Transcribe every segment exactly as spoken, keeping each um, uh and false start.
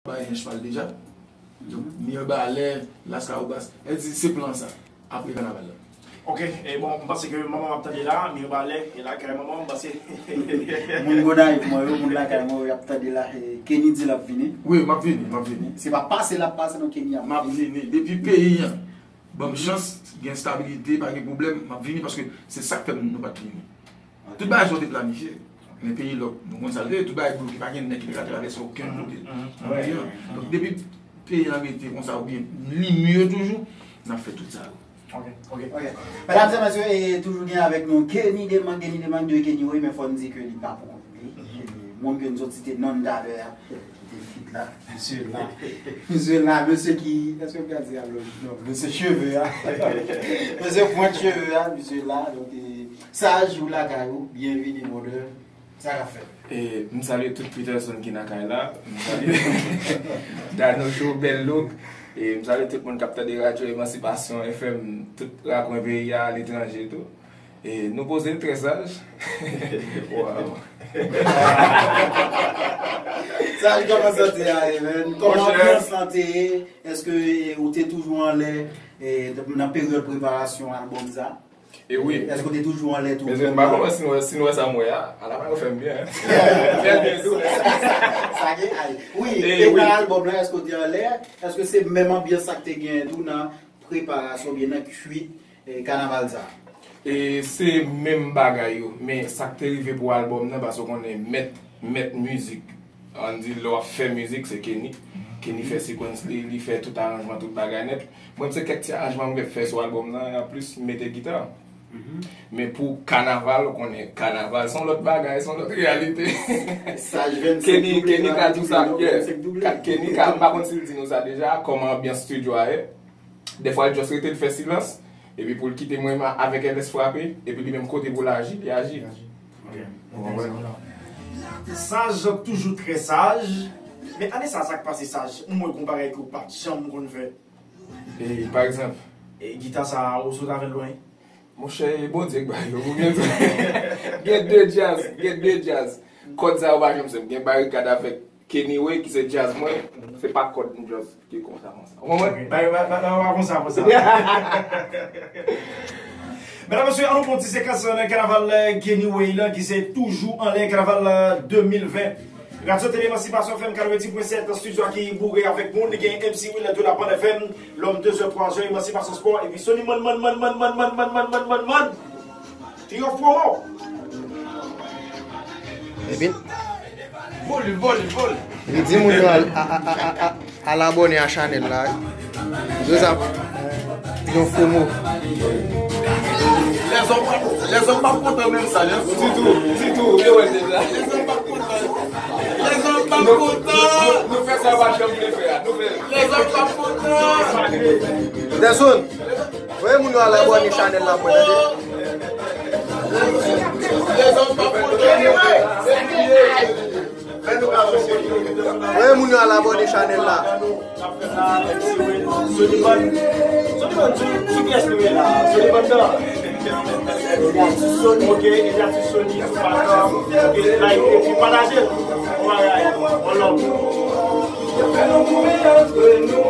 Bay Hench pa l deja. Donk, Mirbalè, Las Cahobas. Èl di se plan sa. Apre kanaval la. Ok, e bon, m panse ke manman m ap tande la, Mirbalè, e lakay manman m, m panse. Moun Gonayiv mwen yo, moun lakay mwen yo, y ap tande la, e Kenny di l ap vini. Wi, m ap vini, m ap vini. Se pa pase l ap pase, non, Kenny ap vini. M ap vini. Depi peyi an ban m chans, gen estabilite, pa gen pwoblèm, m ap vini paske se sa k fè nou pa t vini. Tout bagay sa yo te planifye. Men peyi lòk, nou konn sa l ye, tout bagay bloke, pa gen nèg ki te ka travèse okenn kote nan peyi an. Donk, depi peyi an rete konsa, oubyen li mye toujou, n ap fè tout sa yo. Ok, ok. Ok. Medam e mesye, e toujou gen avèk nou Kenny Demang, Kenny Demang de Kenny Way, men fò n di ke li pa pou kont li. E moun ke n sot site non l talè a, ki te fit la. Mesye la. Mesye la, mesye ki, èske m ka di alò? Non, mesye cheve a. Mesye pwent cheve a, mesye la. Donk, e, Saj, ou lakay ou, byenvini, brother. Sa k ap fèt? E, m salye tout Peterson ki nan kay la. M salye Dano Show, Bèl Look. E, m salye tout moun k ap tande radyo Emansipasyon F M, tout rakwen peyi a, aletranje tou. E, nou poze, trè saj. Waw. Saj, kòman sante a ye, man? Kòman anbyans lan te ye? Èske, e, ou te toujou anlè, e, nan peryòd preparasyon albòm sa? E wi. Èske w te toujou anlè tou? Mezanmi, m pa konprann si nou wè, si nou wè sa m wè a. Ala pa yo fè m byen, hein. Fè m byen tou. Sa gen, ay. Wi, e, e wi. Nan albòm la, èske w te anlè? Èske se menm anbyans sa k te genyen tou nan preparasyon oubyen nan kwit, e, kanaval sa? E se menm bagay yo. Men sa k te rive pou albòm nan, paske w konnen mèt, mèt mizik, ann di lè w ap fè mizik, se Kenny. Kenny fè sequence li, li fè tout aranjman, tout bagay nèt. Mwen, se kèk ti aranjman mwen fè sou albòm nan, anplis m mete gita. Men pou kanaval, ou konnen kanaval se yon lòt bagay, se yon lòt reyalite. Kenny, Kenny ka tou sa, yeah. Ka, Kenny ka, m pa konn si l di nou sa deja, kòman anbyans estidyo a ye. Dèfwa, l just rete, l fè silans, epi pou l kite mwen avèk L S frape, epi li menm kote pou l aji, li aji. Ou konprann? Saj toujou trè saj. Men ane sa, sa k pase, Saj? M wè gon bagay ke w pa t janm konn fè. E, pa egzanp? E gita sa a, ou sot avè l lwen? Monchè, e Bondye k ba yo. Ou gen, gen de djaz, gen de djaz. Kòd sa yo pa janm senp. Gen Barikad avèk Kenny Way ki se djaz mwen. Se pa kòd m just ki konsa, konsa. Ou konprann? Ba yo, ba, ba, ba, ba konsa, konsa. Medam, mesye, ann nou pran ti sekans nan kanaval, eh, Kenny Way la, ki se toujou anlè kanaval, eh, de mil ven. Radyo Tele Emansipasyon F M katrevendiz pwen sèt, estidyo a ki boure avèk moun, li gen M C Will de la Bande F M, Lòm de zè, twa zè, Emansipasyon Spò, epi Sony Man, Man, Man, Triyonf Promo. Epi, vole, vole, vole. Li di moun yo al, a, a, a, a, a, al abòne a chanèl la. Yo sa, yon fo mo. Lèzòm pa, lèzòm pa kontan menm sa, non? Ditou, ditou, yo wè deja. Lèzòm pa kontan. Lèzòm pa kontan. Nou, nou, nou fè sa pa janm vle fè a. Nou fè. Lèzòm pa kontan. Dèson. Voye moun yo al abòne chanèl la pou tande. Voye moun yo al abòne chanèl la. Soliman, Soliman, sou, sou kiyès nou ye la? Soliman nan. Eliatus Sony. Ok, Eliatus Sony, sou paj la. Ok, like, epi pataje l. Yon bagay, yon lòm. Yo fè nou mouri antre nou.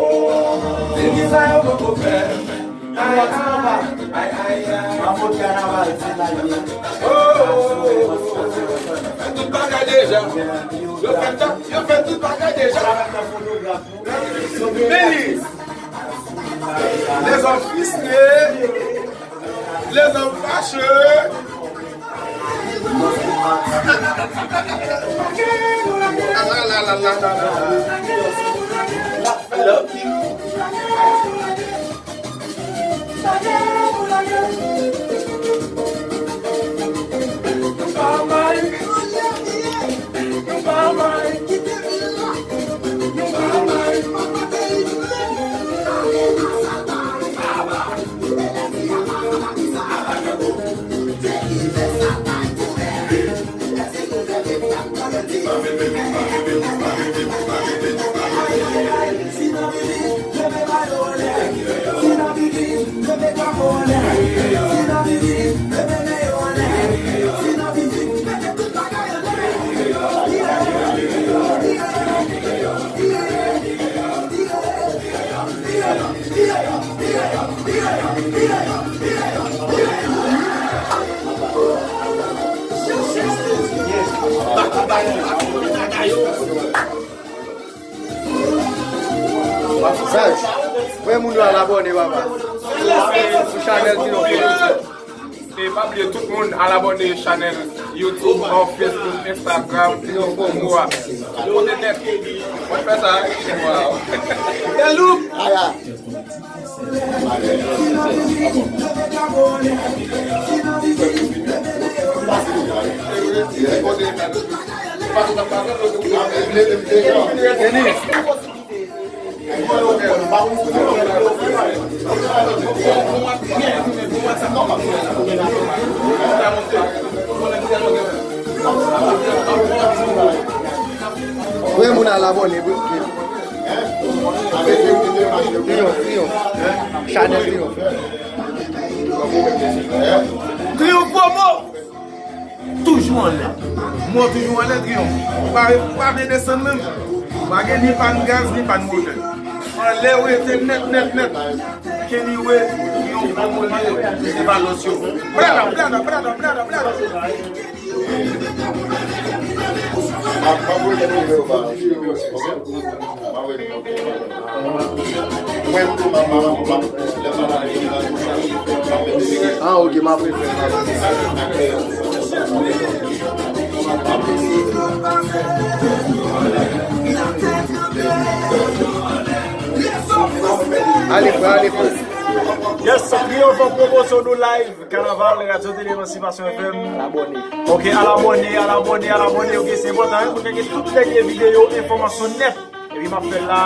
Di ki sa yo poko fè. Ay, ay, ay, ay, ay. Fè tout bagay deja. Yo fè tout, yo fè tout bagay deja. Vini. Lèzòm fristre. Lèzòm fache. Saj, fè moun yo al abòne, papa. Sou chanèl Triyonf. E pa bliye tout moun al abòne chanèl YouTube, Facebook, Instagram, Triyonf Promo a. Tout kote nèt. Mwen fè sa, wi. Wow. Aya. Denis. Fè moun al abòne, bro. Triyonf, Triyonf. Chanèl Triyonf. Triyonf Promo! Toujou anlè. Mwen toujou anlè, Triyonf. Ou pa, ou pa vle desann menm. Ou pa gen ni pàn gaz, ni pàn motè. Anlè ou rete nèt, nèt, nèt. Kenny Way, Triyonf Promo li ye. Se pa lòt yo. Blada, blada, blada, blada, blada. Ah, ok, m ap refè, m ap refè. Ale, frè, ale, frè. Yes, Triyonf Promo sou nou live. Kanaval, Radyo Tele Emansipasyon F M. Al abòne. Ok, al abòne, al abòne, al abòne. Ok, se enpòtan, wi, pou n gen tout dènye videyo, enfòmasyon nèt. Epi m ap fè l la,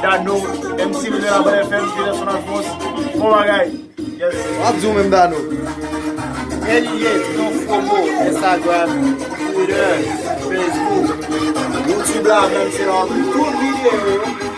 Dano, M C Miller, Laban F M, Peterson Alphonse. Bon bagay. Yes. W ap di w menm, Dano. N I E, Triyonf Promo, Instagram, Twitter, Facebook, YouTube la, menm se la, tout videyo yo.